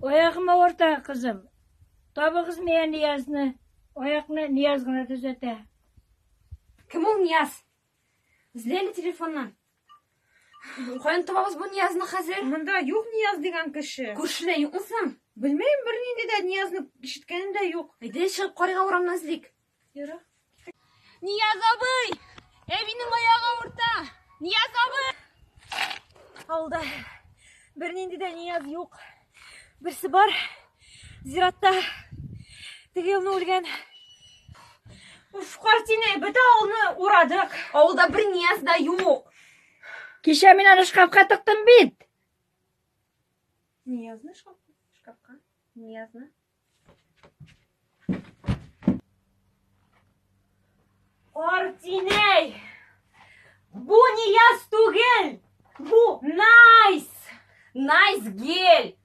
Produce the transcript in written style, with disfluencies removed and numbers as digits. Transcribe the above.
Аягым авырта, кызым. Табыгыз миңа Ниязны. Аякны Нияз гына төзәтә. Кем ул Нияз? Эзле әле телефоннан. Каян табабыз бу Ниязны хәзер? Монда юк Нияз дигән кеше. Күршедә юкмы соң? Белмим, бернинди дә Ниязны ишеткәнем дә юк. Әйдә чыгып карыйк урамнан эзлик. Ярар. Нияз абый! Әбинең аягы авырта! Нияз абый! Авылда бернинди дә Нияз юк. Берсе бар, зиратта. Теге елны үлгән. Уф, картинәй, бөтә авылны урадык. Авылда бер Нияз да юк. Кичә мин аны шкафка тыктым бит. Ниязны шкафка? Шкафка? Ниязны? Картинәй! Бу Нияз түгел! Бу Найс! Найс гель!